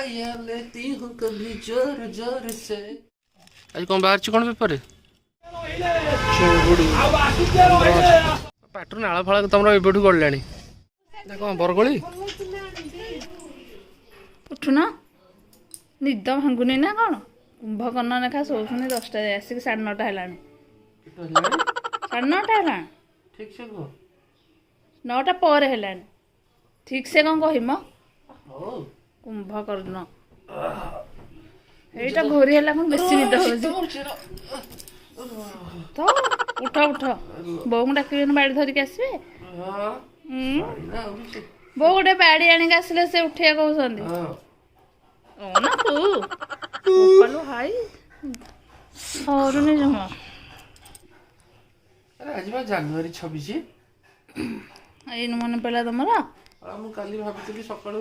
अंगड़ाइयाँ लेती हूँ कभी जोर जोर से। ଆଜି କଣ ବାହାରିଛି କଣ ପେପରରେ? ଚିଙ୍ଗୁଡ଼ି। ପାଟିରୁ ନାଳ ଫାଳ ତମର ଏବେଠୁ ଗଳିଲାଣି ନା କଣ? ବରଗୋଳି। ଉଠୁନ, ନିଦ ଭାଙ୍ଗୁନି ନା କଣ? କୁମ୍ଭକର୍ଣ୍ଣ ଲେଖା ଶୋଉଛନ୍ତି 10ଟା ଯାଏ। ଆସିକି 9:30 ହେଲାଣି। 9:30 ହେଲାଣି। ଠିକ ସେ କୁହ। 9ଟା ପରେ ହେଲାଣି। ଠିକ ସେ କଣ କହିମ? ହଉ। କୁମ୍ଭକର୍ଣ୍ଣ ଏଇଟା ଘୋରି ହେଲା କଣ, ବେଶୀ ନିଦ ହଉଛି ତ। ଉଠ ଉଠ, ବୋଉଙ୍କୁ ଡାକିବେନି, ବାଡ଼ି ଧରିକି ଆସିବେ। ଉଁ, ବୋଉ ଗୋଟେ ବାଡ଼ି ଆଣିକି ଆସିଲେ ସେ ଉଠେଇବା କହୁଛନ୍ତି। ନା ତୁ ବୋପାଲୋ, ହାଇ ସରୁନି ଜମା। ଆରେ, ଆଜି ବା ଜାନୁଆରୀ 26। ଏଇନୁ ମନେ ପଡ଼ିଲା ତମର? ଆଉ ମୁଁ କାଲି ଭାବିଥିଲି ସକାଳୁ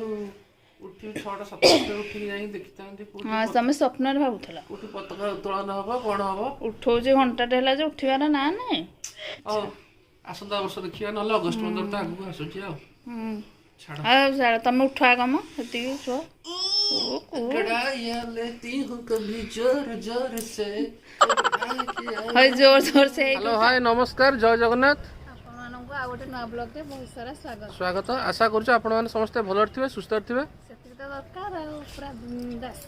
ଉଠିବି, 6ଟା 7ଟା ଉଠିକି ଯାଇକି ଦେଖିଥାନ୍ତି କୋଉଠି ହଁ, ତମେ ସ୍ୱପ୍ନରେ ଭାବୁଥିଲ। କୋଉଠି ପତାକା ଉତ୍ତୋଳନ ହବ, କଣ ହବ। ଉଠଉଛି, ଘଣ୍ଟାଟେ ହେଲା ଯେ ଉଠିବାର ନା ନାଇଁ। ହଉ, ଆସନ୍ତା ବର୍ଷ ଦେଖିବା, ନହେଲେ ଅଗଷ୍ଟ 15 ତ ଆଗକୁ ଆସୁଛି ଆଉ। ଛାଡ଼। ଆଉ ଛାଡ଼, ତମେ ଉଠ ଆଗ ମ, ସେତିକି ଶୁଅ। ଓ କୁ। अंगड़ाइयाँ लेती हूँ कभी जोर जोर से। ହଇ, ଜୋର ଜୋର ସେ। ହ୍ୟାଲୋ, ହାଏ, ନମସ୍କାର, ଜୟ ଜଗନ୍ନାଥ। ଆପଣମାନଙ୍କୁ ଆଉ ଗୋଟେ ନୂଆ ବ୍ଲଗରେ ବହୁତ ସାରା ସ୍ୱାଗତ। ସ୍ୱାଗତ। ଆଶା କରୁଛୁ ଆପଣମାନେ ସମସ୍ତେ ଭଲରେ ଥିବେ, ସୁସ୍ଥରେ ଥିବେ। ସେତିକି ତ ଦରକାର ଆଉ ପୁରା ବିନ୍ଦାସ।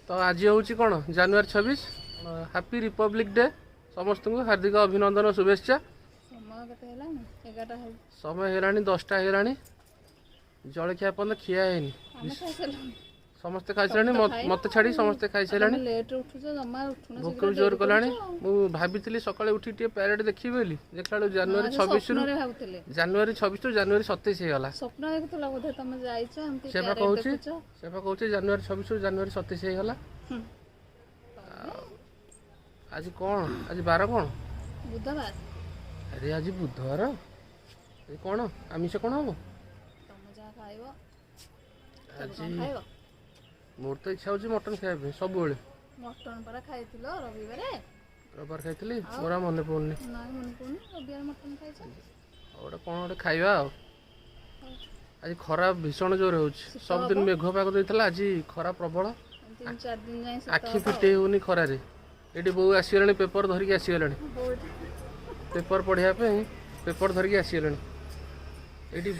ତ ଆଜି ହେଉଛି କ'ଣ, ଜାନୁଆରୀ 26। Happy Republic day. ସମସ୍ତଙ୍କୁ ହାର୍ଦ୍ଦିକ ଅଭିନନ୍ଦନ ଓ ଶୁଭେଚ୍ଛା। ସମୟ କେତେ ହେଲାଣି? 11 ହେଲା। ସମୟ ହେଇଗଲାଣି, 10ଟା ହେଇଗଲାଣି। ଜଳଖିଆ ଏପର୍ଯ୍ୟନ୍ତ ଖିଆ ହେଇନି। ଆମେ ଖାଇସାରିଲୁଣି। ସମସ୍ତେ ଖାଇସାରିଲେଣି, ମତେ ଛାଡ଼ି ସମସ୍ତେ ଖାଇସାରିଲାଣି। ଲେଟ୍ରେ ଉଠୁଛ, ଜମା ଉଠୁନ। ଭୋକ ବି ଜୋର କଲାଣି। ମୁଁ ଭାବିଥିଲି ସକାଳେ ଉଠି ଟିକେ ପ୍ୟାରେଡ୍ ଦେଖିବି ବୋଲି, ଦେଖିଲା ବେଳକୁ ଜାନୁଆରୀ 26ରୁ ସ୍ୱପ୍ନରେ ଭାବୁଥିଲେ। ଜାନୁଆରୀ 26ରୁ ଜାନୁଆରୀ 27 ହେଇଗଲା। ସ୍ୱପ୍ନ ଦେଖୁଥିଲ ବୋଧେ ତମେ ଯାଇଛ ଏମିତି ସେ ବା ପ୍ୟାରେଡ୍ କହୁଛି। ଦେଖୁଛ। ସେ ବା କହୁଛି, ଜାନୁଆରୀ 26ରୁ ଜାନୁଆରୀ 27 ହେଇଗଲା। ଆଜି କ'ଣ? ଆଜି ବାର କ'ଣ? ବୁଧବାର। ଆରେ, ଆଜି ବୁଧବାର। ଆଜି କ'ଣ ଆମିଷ କ'ଣ ହବ? ତମେ ଯାହା ଖାଇବ। ଆଜି କଣ ଖାଇବ? ମୋର ତ ଇଚ୍ଛା ହଉଛି ମଟନ୍ ଖାଇବା ପାଇଁ ସବୁବେଳେ। ମଟନ ପରା ଖାଇଥିଲ ରବିବାରେ। ରବିବାର ଖାଇଥିଲି? ମୋର ଆଉ ମନେ ପଡୁନି। ନାଇଁ, ମନେ ପଡୁନି? ରବିବାର ମଟନ ଖାଇଛ। ଆଉ ଗୋଟେ କ'ଣ ଗୋଟେ ଖାଇବା। ଆଉ ଆଜି ଖରା ଭୀଷଣ ଜୋର ହଉଛି। ସବୁଦିନ ମେଘ ପାଗ ଦେଇଥିଲା, ଆଜି ଖରା ପ୍ରବଳ। 3-4 ଦିନ ଯାଏଁ ଶୀତ ଆଖି ହବ। ଫିଟେଇ ହଉନି ଖରାରେ। ଏଠି ବୋଉ ଆସିଗଲାଣି, ପେପର ଧରିକି ଆସିଗଲାଣି। ବୋଉ ଏଠି ପେପର ପଢିବା ପାଇଁ ପେପର ଧରିକି ଆସିଗଲାଣି ଏଇଠି।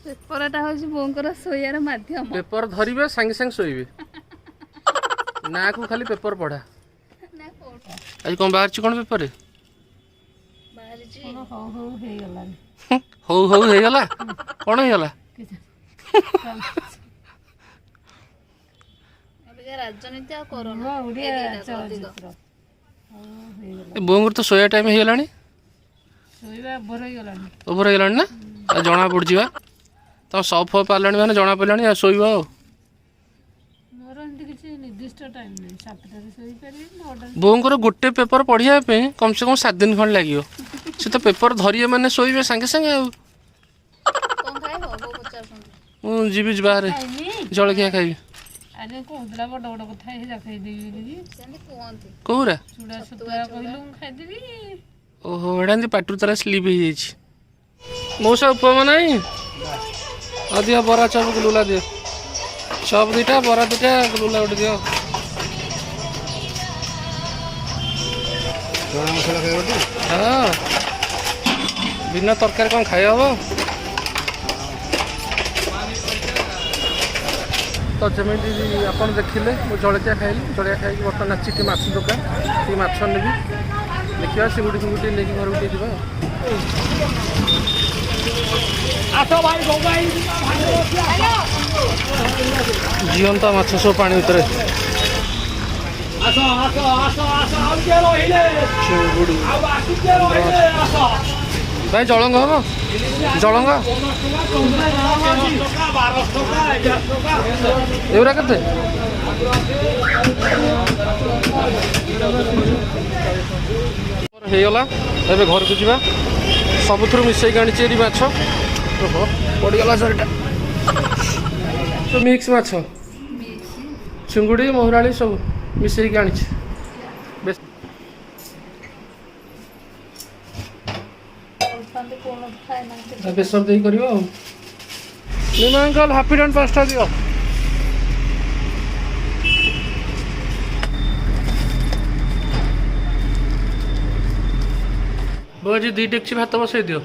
ପେପରଟା ହଉଛି ବୋଉଙ୍କର ଶୋଇବାର ମାଧ୍ୟମ। ପେପର ଧରିବେ, ସାଙ୍ଗେ ସାଙ୍ଗେ ଶୋଇବେ। ନାକୁ ଖାଲି ପେପର ପଢା। ନା କୋଉଠି? ଆଜି କ'ଣ ବାହାରିଛି କ'ଣ ପେପରରେ? ବାହାରିଛି। ହଉ ହଉ ହେଇଗଲାଣି। ହଉ ହଉ ହେଇଗଲା? କ'ଣ ହେଇଗଲା? ଅବିକା ରାଜନୀତି ଆଉ କରୋନା। ଓଡ଼ିଆ ଏ ଦିଟାକ ଅଧିକ। ଚଳଚ୍ଚିତ୍ର ହଉ ହେଇଗଲା। ଏ ବୋଉଙ୍କର ତ ଶୋଇବା ଟାଇମ୍ ହେଇଗଲାଣି। ଶୋଇବା ଓଭର ହେଇଗଲାଣି। ଓଭର ହେଇଗଲାଣି ନା? ଆଉ ଜଣା ପଡୁଛି ବା, ତମ ସଫ୍ ଫପ୍ ପାରିଲାଣି ମାନେ ଜଣା ପଡ଼ିଲାଣି। ଆଉ ଶୋଇବ ଆଉ। ମୋର ଏମିତି କିଛି ନିର୍ଦ୍ଦିଷ୍ଟ ଟାଇମ୍ ନାହିଁ। 7ଟାରେ ଶୋଇପାରିବି, 9ଟାରେ। ବୋଉଙ୍କର ଗୋଟେ ପେପର ପଢିବା ପାଇଁ କମ୍ ସେ କମ୍ 7 ଦିନ ଖଣ୍ଡେ ଲାଗିବ। ସେ ତ ପେପର ଧରିବେ ମାନେ ଶୋଇବେ ସାଙ୍ଗେ ସାଙ୍ଗେ ଆଉ। କଣ ଖାଇବ, ବୋଉ ପଚାରୁଛନ୍ତି। ମୁଁ ଯିବି ବାହାରେ ଖାଇନି। ଜଳଖିଆ ଖାଇବି। ଆରେ, କହୁଥିଲା ବଡ଼ ବଡ଼ କଥା, ହେଇରା ଖାଇଦେବି ବୋଲିକି। ସେମିତି କୁହନ୍ତି। କୋଉରା? ଚୁଡ଼ା ଛତୁଆ କହିଲୁ, ମୁଁ ଖାଇଦେବି। ଓହୋ, ଏଇଟା ଏମିତି ପାଟିରୁ ତାର ସ୍ଲିପ୍ ହେଇଯାଇଛି। ମଉସା, ଉପମା ନାହିଁ? ଆଉ ଦିଅ ବରା, ଚପ୍, ଗୁଲୁଗୁଲା ଦିଅ। ଚପ୍ 2ଟା, ବରା 2ଟା, ଗୁଲୁଗୁଲା ଗୋଟେ ଦିଅ। ହଁ, ବିନା ତରକାରୀ କ'ଣ ଖାଇ ହବ? ତ ଯେମିତି ଆପଣ ଦେଖିଲେ, ମୁଁ ଜଳଖିଆ ଖାଇଲି। ଜଳଖିଆ ଖାଇକି ବର୍ତ୍ତମାନ ଆସିଛି ଟିକେ ମାଛ ଦୋକାନ, ଟିକେ ମାଛ ନେବି। ଦେଖିବା, ଚିଙ୍ଗୁଡ଼ି ଫିଙ୍ଗୁଡ଼ି ଟିକେ ନେଇକି ଘରକୁ ଟିକେ ଯିବା ଆଉ। ଜିଅନ୍ତା ମାଛ ସବୁ ପାଣି ଭିତରେ। ଚିଙ୍ଗୁଡ଼ି। ଭାଇ, ଜଳଙ୍ଗ ହବ? ଜଳଙ୍ଗ ଏଗୁରା କେତେ ହେଇଗଲା? ଏବେ ଘରକୁ ଯିବା। ସବୁଥିରୁ ମିଶେଇକି ଆଣିଛି ଏଠି ମାଛ। ଓହୋ, ପଡ଼ିଗଲା ସରିଟା। ମିକ୍ସ ମାଛ, ଚିଙ୍ଗୁଡ଼ି, ମହୁରାଳି ସବୁ ମିଶେଇକି ଆଣିଛି। ଭଲ ପାଆନ୍ତି କୌଣସି ଖାଇନାହାନ୍ତି। ବେସର ଦେଇ କରିବ। ଆଉ ନିମା ଅଙ୍କଲ, ହାପିଡେଣ୍ଟ 5ଟା ଦିଅ। ବୋଉ ଆଜି 2 ଡେକ୍ଚି ଭାତ ବସେଇ ଦିଅ।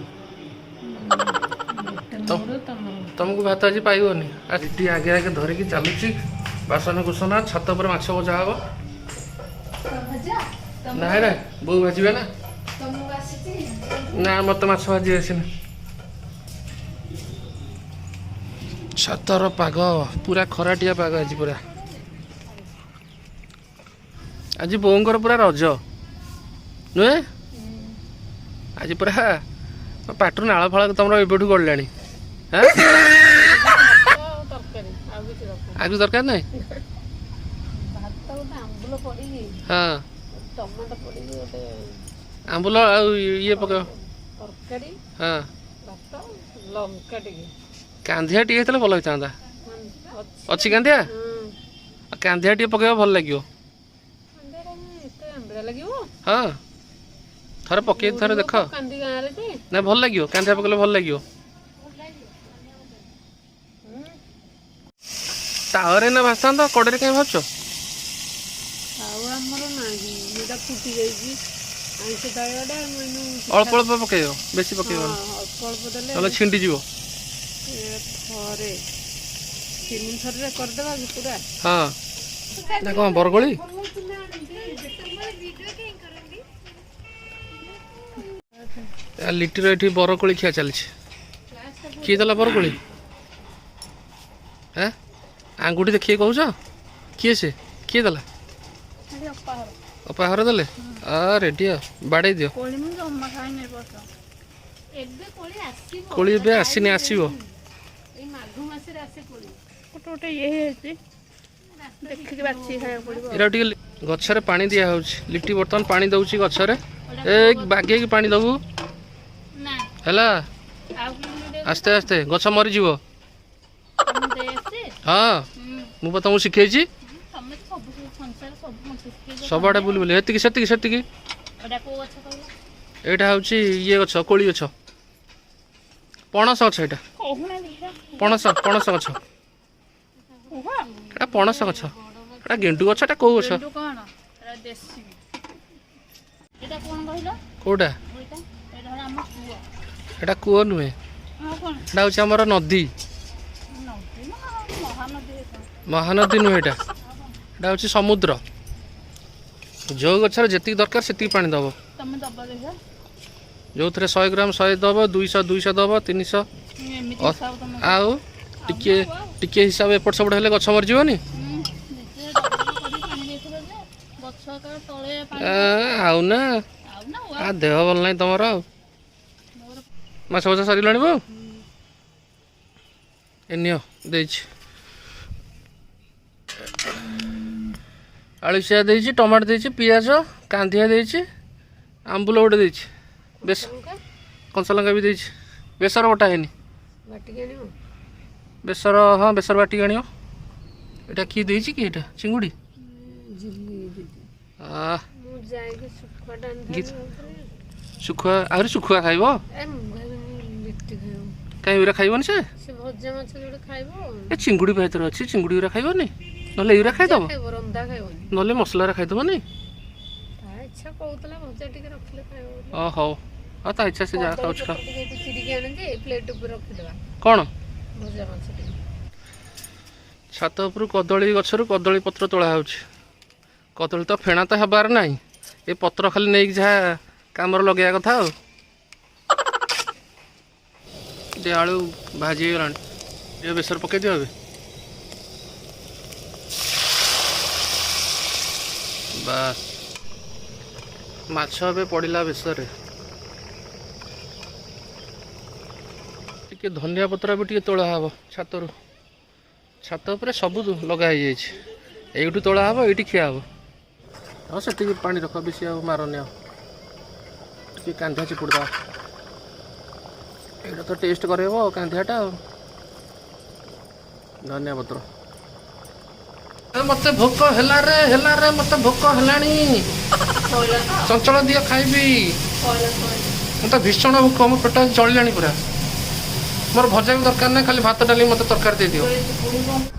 ତମକୁ ଭାତ ଆଜି ପାଇବନି। ଆଜି ଆଗେ ଆଗେ ଧରିକି ଚାଲୁଛି ବାସନ କୁସନ। ଛାତ ଉପରେ ମାଛ ଭଜା ହବ। ନାଇଁ ନାଇଁ, ବୋଉ ଭାଜିବେ ନା। ନା, ମତେ ମାଛ ଭାଜି ଆସିନି। ଛାତର ପାଗ ପୁରା ଖରାଟିଆ ପାଗ ଆଜି ପୁରା। ଆଜି ବୋଉଙ୍କର ପୁରା ରଜ ନୁହେଁ? ଆଜି ପୁରା ପାଟିରୁ ନାଳ ଫାଳ ତମର ଏବେଠୁ ଗଳିଲାଣି। ଆଉ କିଛି ଦରକାର ନାହିଁ। ହଁ, ଆମ୍ବୁଲ ଆଉ ଇଏ ପକେଇବ। ହଁ, କାନ୍ଧିଆ ଟିକେ ହେଇଥିଲେ ଭଲ ହେଇଥାନ୍ତା। ଅଛି କାନ୍ଧିଆ? କାନ୍ଧିଆ ଟିକେ ପକେଇବ, ଭଲ ଲାଗିବ। ହଁ, ଥରେ ପକେଇ ଥରେ ଦେଖ ନା, ଭଲ ଲାଗିବ। କାନ୍ଧିଆ ପକେଇଲେ ଭଲ ଲାଗିବ। ତାୱାରେ ନା ଭାଜିଥାନ୍ତ, କଡ଼େଇରେ କାଇଁ ଭାଜୁଛ? ଅଳ୍ପ ଅଳ୍ପ ପକେଇବ, ବେଶୀ ପକେଇବନି, ନହେଲେ ଛିଣ୍ଡିଯିବ। ହଁ ନା କଣ ବରକୋଳି? ଲିଟିର ଏଠି ବରକୋଳି ଖିଆ ଚାଲିଛି। କିଏ ଦେଲା ବରକୋଳି? ହେଁ, ଆଙ୍ଗୁଠି ଦେଖିକି କହୁଛ? କିଏ ସେ? କିଏ ଦେଲା? ଅପା ଘର ଦେଲେ। ରେଡି ଆଉ, ବାଡ଼େଇ ଦିଅ। କୋଳି ଏବେ ଆସିନି, ଆସିବ। ଏଇଟା ଟିକେ ଗଛରେ ପାଣି ଦିଆହଉଛି। ଲିଟି ବର୍ତ୍ତମାନ ପାଣି ଦଉଛି ଗଛରେ। ଏ ବାଗେଇକି ପାଣି ଦବୁ ହେଲା, ଆସ୍ତେ ଆସ୍ତେ, ଗଛ ମରିଯିବ। ହଁ, ମୁଁ ପା ତମକୁ ଶିଖେଇଛି ସବୁଆଡ଼େ ବୁଲି ବୁଲି। ଏତିକି ସେତିକି ସେତିକି। ଏଇଟା ହେଉଛି ଇଏ ଗଛ, କୋଳି ଗଛ, ପଣସ ଗଛ। ଏଇଟା ପଣସ, ପଣସ ଗଛ। ଏଇଟା ପଣସ ଗଛ। ଏଇଟା ଗେଣ୍ଡୁ ଗଛ। ଏଟା କୋଉ ଗଛ? କୋଉଟା? ଏଟା କୂଅ ନୁହେଁ, ଏଟା ହେଉଛି ଆମର ନଦୀ। ମହାନଦୀ ନୁହେଁ ଏଇଟା, ଏଇଟା ହେଉଛି ସମୁଦ୍ର। ଯେଉଁ ଗଛରେ ଯେତିକି ଦରକାର ସେତିକି ପାଣି ଦେବ। ଯେଉଁଥିରେ 100 ଗ୍ରାମ 100 ଦେବ, 200 200 ଦେବ, 300। ଆଉ ଟିକେ ଟିକେ ହିସାବ ଏପଟ ସେପଟ ହେଲେ ଗଛ ମରିଯିବନି। ଆଉ ନା, ଦେହ ଭଲ ନାହିଁ ତମର। ଆଉ ମାଛ ଭଜା ସରିଗଲାଣି ବୋଉ? ଏ ନିଅ, ଦେଇଛି। ଆଳୁ ସିଝା ଦେଇଛି, ଟମାଟୋ ଦେଇଛି, ପିଆଜ କାନ୍ଧିଆ ଦେଇଛି, ଆମ୍ବୁଲ ଗୋଟେ ଦେଇଛି, ବେଶ କଞ୍ଚା ଲଙ୍କା ବି ଦେଇଛି। ବେସର ବଟା ହେଇନି। ବେସର, ହଁ ବେସର ବାଟିକି ଆଣିବ। ଏଇଟା କିଏ ଦେଇଛି କି? ଏଇଟା ଚିଙ୍ଗୁଡ଼ି। ଶୁଖୁଆ, ଆହୁରି ଶୁଖୁଆ ଖାଇବ? କାଇଁ ଏଗୁରା ଖାଇବନି ସେ? ଏ ଚିଙ୍ଗୁଡ଼ି ଭିତରେ ଅଛି, ଚିଙ୍ଗୁଡ଼ି ଗୁରା ଖାଇବନି? ନହେଲେ ଏଗୁରା ଖାଇଦବ, ନହେଲେ ମସଲାରେ ଖାଇଦବନି। ଓ ହଉ, ଆଉ ତା ଇଚ୍ଛା, ସେ ଯାହା ଖାଉଛି ଖାଉ। କଣ ଛାତ ଉପରୁ କଦଳୀ ଗଛରୁ କଦଳୀ ପତ୍ର ତୋଳା ହେଉଛି। କଦଳୀ ତ ଫେଣା ତ ହେବାର ନାହିଁ, ଏ ପତ୍ର ଖାଲି ନେଇକି ଯାହା କାମରେ ଲଗେଇବା କଥା। ଆଉ ଟିକେ ଆଳୁ ଭାଜି ହେଇଗଲାଣି, ଟିକେ ବେସର ପକେଇ ଦିଅ ଏବେ। ବାସ୍, ମାଛ ଏବେ ପଡ଼ିଲା ବେସରରେ। ଟିକେ ଧନିଆ ପତ୍ର ବି ଟିକେ ତୋଳା ହବ ଛାତରୁ। ଛାତ ଉପରେ ସବୁ ଲଗା ହେଇଯାଇଛି, ଏଇଠୁ ତୋଳା ହବ, ଏଇଠି ଖିଆ ହବ। ହଁ, ସେତିକି ପାଣି ରଖ, ବେଶୀ ଆଉ ମାରନି। ଆଉ ଟିକେ କାନ୍ଧିଆ ଚିପୁଡ଼ି ଦେବା, ଏଇଟା ତ ଟେଷ୍ଟ କରେଇବ କାନ୍ଧିଆଟା। ଆଉ ଧନିଆ ପତ୍ର। ମତେ ଭୋକ ହେଲା ରେ, ହେଲା ରେ, ମତେ ଭୋକ ହେଲାଣି। ଚଞ୍ଚଳ ଦିଅ, ଖାଇବି। ମତେ ଭୀଷଣ ଭୋକ, ମୋ ପେଟ ଜଳିଲାଣି ପୁରା। ମୋର ଭଜା ବି ଦରକାର ନାହିଁ, ଖାଲି ଭାତ ଡାଲି ମତେ ତରକାରୀ ଦେଇଦିଅ।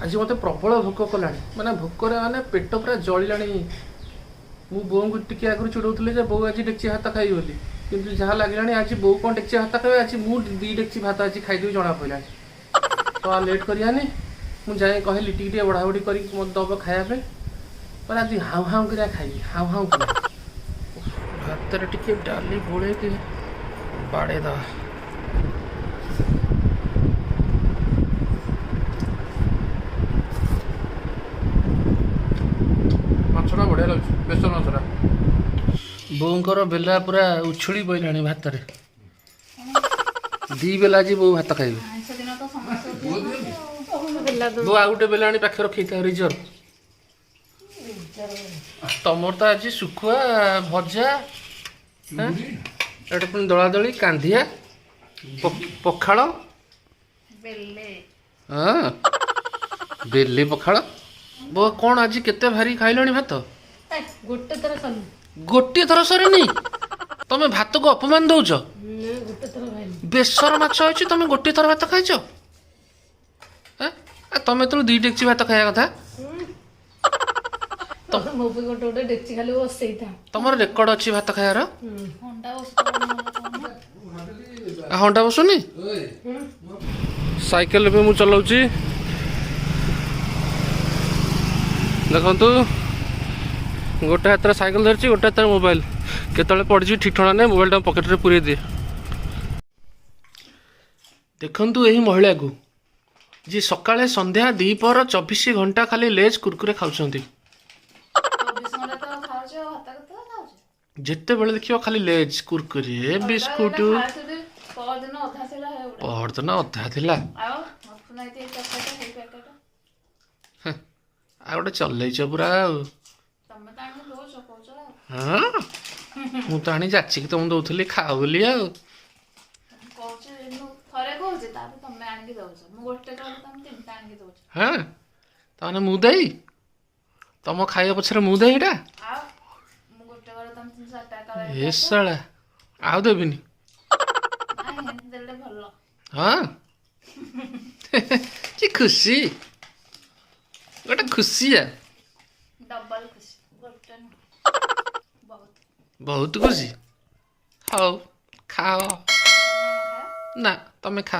ଆଜି ମତେ ପ୍ରବଳ ଭୋକ କଲାଣି, ମାନେ ଭୋକରେ ମାନେ ପେଟ ପୁରା ଜଳିଲାଣି। ମୁଁ ବୋଉଙ୍କୁ ଟିକେ ଆଗରୁ ଚିଡ଼ଉଥିଲି ଯେ ବୋଉ ଆଜି ଡେକ୍ଚି ଭାତ ଖାଇବି ବୋଲି। କିନ୍ତୁ ଯାହା ଲାଗିଲାଣି ଆଜି ବୋଉ କ'ଣ ଡେକ୍ଚି ଭାତ ଖାଇବେ, ଆଜି ମୁଁ 2 ଡେକ୍ଚି ଭାତ ଆଜି ଖାଇଦେବି ଜଣା ପଡ଼ିଲାଣି। ତ ଆଉ ଲେଟ୍ କରିବାନି, ମୁଁ ଯାଇ କହିଲି ଟିକେ ଟିକେ ବଢ଼ାବଢ଼ି କରିକି ମୋତେ ଦେବ ଖାଇବା ପାଇଁ। ପରେ ଆଜି ହାଉଁ ହାଉଁ କରିବା ଖାଇବି, ହାଉଁ ହାଉଁ କରିବା। ଭାତରେ ଟିକେ ଡାଲି ଗୋଳେଇକି ବାଡ଼େଇ ଦେବା। ମାଛଟା ବଢ଼ିଆ ଲାଗୁଛି, ବେସନ ମାଛଟା। ବୋଉଙ୍କର ବେଲା ପୁରା ଉଛୁଳି ପଡ଼ିଲାଣି ଭାତରେ। 2 ବେଲା ଆଜି ବୋଉ ଭାତ ଖାଇବେ। ବୋଉ ଆଉ ଗୋଟେ ବେଲା ଆଣି ପାଖରେ ରଖିଥା ରିଜର୍ଭ। ତମର ତ ଆଜି ଶୁଖୁଆ ଭଜା, ଏଟା ପୁଣି ଦଳାଦଳି, କାନ୍ଧିଆ, ପଖାଳ। ହଁ, ବେଲେ ପଖାଳ। ବୋଉ କ'ଣ ଆଜି କେତେ ଭାରି ଖାଇଲଣି ଭାତ? ଗୋଟେ ଥର ସରିନି। ଗୋଟିଏ ଥର ସରିନି? ତମେ ଭାତକୁ ଅପମାନ ଦଉଛ? ବେସର ମାଛ ଅଛି, ତମେ ଗୋଟିଏ ଥର ଭାତ ଖାଇଛ? ତମେ ତ 2 ଡେକ୍ଚି ଭାତ ଖାଇବା କଥା। ତମର ରେକର୍ଡ ଅଛି ଭାତ ଖାଇବାର? ହଣ୍ଡା ବସୁନି? ସାଇକେଲ ଏବେ ମୁଁ ଚଲାଉଛି, ଦେଖନ୍ତୁ। ଗୋଟେ ହାତରେ ସାଇକେଲ ଧରିଛି, ଗୋଟେ ହାତରେ ମୋବାଇଲ। କେତେବେଳେ ପଡ଼ିଯିବି ଠିକ୍ ଠିକଣା ନାହିଁ, ମୋବାଇଲଟା ପକେଟରେ ପୁରେଇ ଦିଏ। ଦେଖନ୍ତୁ ଏହି ମହିଳାକୁ, ଯିଏ ସକାଳେ ସନ୍ଧ୍ୟା ଦ୍ୱିପହର 24 ଘଣ୍ଟା ଖାଲି ଲେଜ୍ କୁରକୁରେ ଖାଉଛନ୍ତି। ଯେତେବେଳେ ଦେଖିବ ଖାଲି ଲେଜ୍ କୁରକୁରେ ବିସ୍କୁଟ। ପହରଦିନ ଅଧା ଥିଲା, ଆଉ ଗୋଟେ ଚଲେଇଛ ପୁରା। ଆଉ ହଁ, ମୁଁ ତ ଆଣି ଯାଚିକି ତମକୁ ଦଉଥିଲି ଖାଅ ବୋଲି। ଆଉ ହଁ, ତାମାନେ ମୁଁ ଦେଇ ତମ ଖାଇବା ପଛରେ ମୁଁ ଦେଇ ଏଇଟା? ଏ ଶଳା, ଆଉ ଦେବିନି। ହଁ, କି ଖୁସି, ଗୋଟେ ଖୁସି। ବହୁତ ଖୁସି। ହଉ ଖାଅ। ନା, ତମେ ଖା।